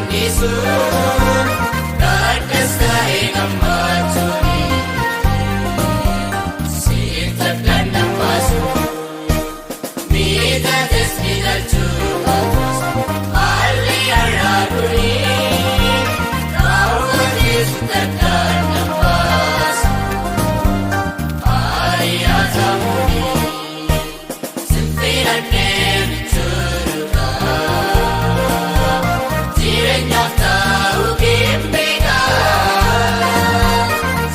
Simnisu Gaddas ta'e gammachuuni Siif addaan nan baasu Miidhages miidhachuu baatus haalli har'aa kuni raawwatees addaan nan baasu Ari'atamuni Sinfiladhee michuudha Jireenyaaf ta'uu keembeeka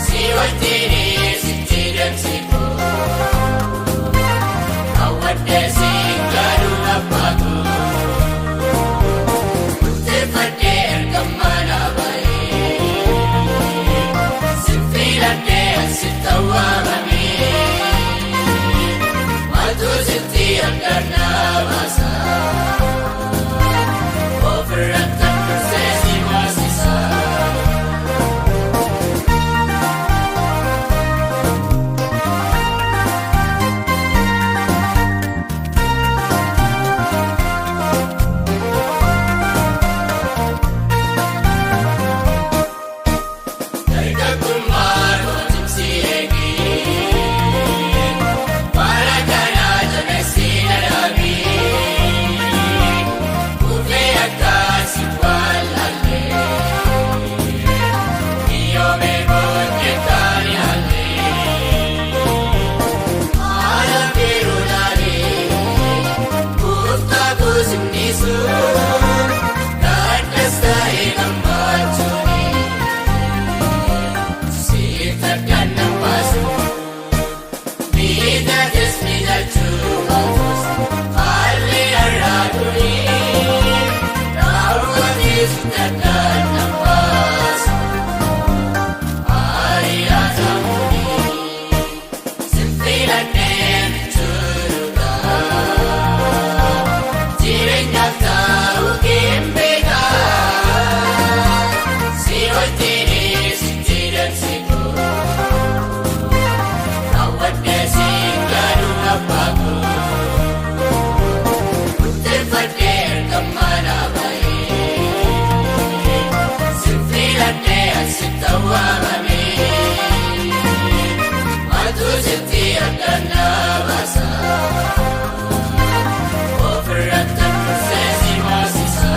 Si wajjinis itti deemsifu Hawwadhee si garuu abbaatu Murteeffadhee erga mana ba'ee Sinfiladhee asitti awwaamamee Maaltu sitti akka na baasa Ofirratti dursee si maasisa. Dargaggummaa cimsi eegi bara kana jabeessi dhadhaabi kufee akkaasi wallaalee kiyyoomee booddee kan yaalee haala yeroo laalee gooftaa kuusimnisu gaddas ta'e gammachuuni. Siif addaan nan baasu miidhages miidhachuu baatus haalli har'aa kuni raawwatees addaan nan baasu Ari'atamuni sinfiladhee michuudha jireenyaaf ta'uu keembeeka Si wajjinis itti deemsifu Hawwadhee si garuu abbaatu Murteeffadhee erga mana ba'ee Sinfiladhee asitti awwaamamee Maaltu sitti akka na baasa Ofirratti dursee si maasisa.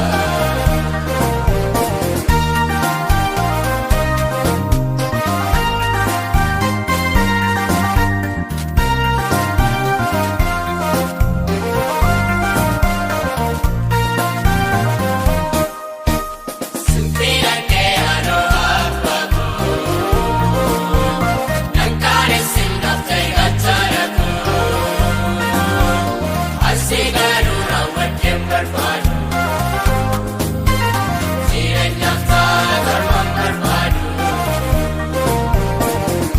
Sinfiladhee anoo abbaatu Nankaanessin dhaftee gachaadhatu Asii garuu raawwadheen barbaadu Jireenyaaf taagarmaan barbaadu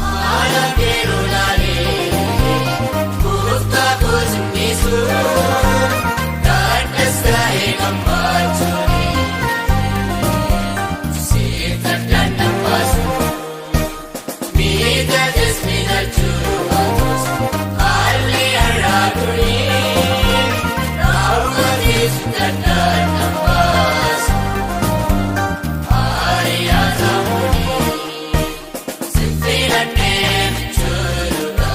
Haala yeroo laalee gooftaa kuusimnisu Gaddas ta'e gammachuuni Siif addaan nan baasu Miidhages miidhachuu baatus haalli har'aa kuni raawwatees addaan nan baasu Ari'atamuni sinfiladhee michuudha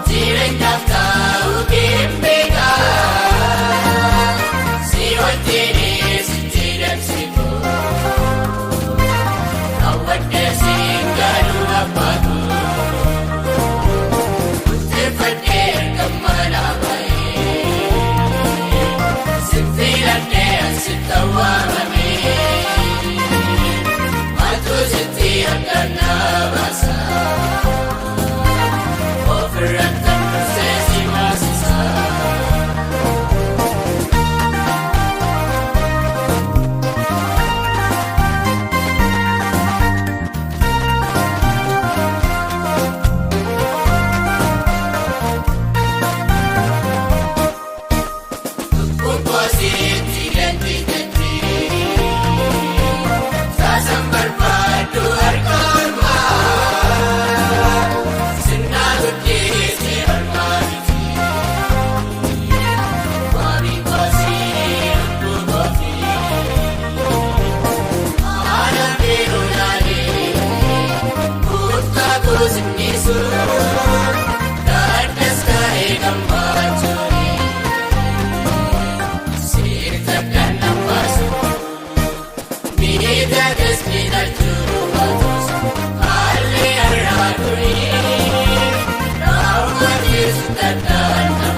jireenyaaf ta'uu. Addaan.